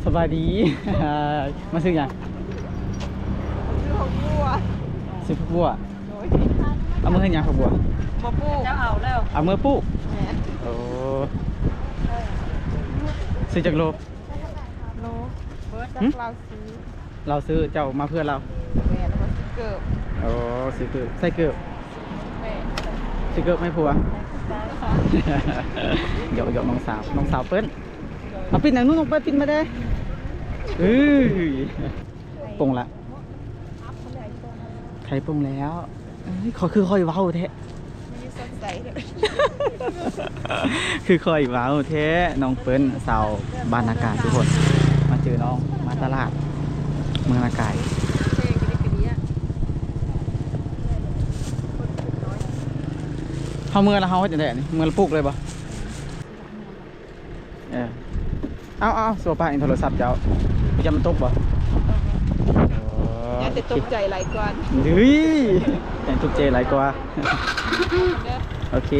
ສະບາຍດີ ມາຊື້ຫຍັງ? ຊື້ຜັກບົວ. ຊື້ຜັກບົວ. ໂດຍ. ເອົາມາເຮັດຫຍັງຜັກບົວ? ມາປູກ. ເຈົ້າເອົາແລ້ວ. ເອົາມາປູກ. ແມ່ນ. ໂອ້ ຊື້ຈັກໂລ? ໂລ. ເບິດ ຫຶ? ຈັກລາວຊື້. ລາວຊື້ ເຈົ້າມາເພື່ອລາວ. ແມ່ນ. ແລ້ວກໍຊື້ເກີບ. ໂອ້ ຊື້ເກີບ ໃສ່ເກີບ. ແມ່ນ. ຊື້ເກີບໃຫ້ຜົວ. ຢອກໆ ນ້ອງສາວ ນ້ອງສາວເປີ້ນ. ເອົາ ປິດຫຍັງ? ໜູ ນ້ອງເປີ້ນ ປິດມາເດ້. ເອີຍ ປົງລະ ໄຂ່ປົງແລ້ວ. ເອີຍ ຂໍ ຄືຂ້ອຍເວົ້າແທ້ ຄືຂ້ອຍເວົ້າແທ້. ນ້ອງເປີ້ນ ສາວບ້ານນາກາຍ ທຸກຄົນ. ມາເຈີນ້ອງ ມາຕະຫຼາດເມືອງນາກາຍ. ເຮົາເມືອແລ້ວ ເຮົາເຮັດຈັ່ງໃດ? ອັນນີ້ເມືອແລ້ວປຸກເລີຍບໍ່? ເອີ ເອົາ ເອົາ ໂຊປາເອງ ໂທລະສັບເຈົ້າ ຈະມັນຕົກບໍ່? ໂອ້ ຢ້ານແຕ່ຕົກໃຈຫຼາຍກວ່າ. ເຮີ້ຍ ຢ້ານຕົກໃຈຫຼາຍກວ່າ. ໂອເຄ.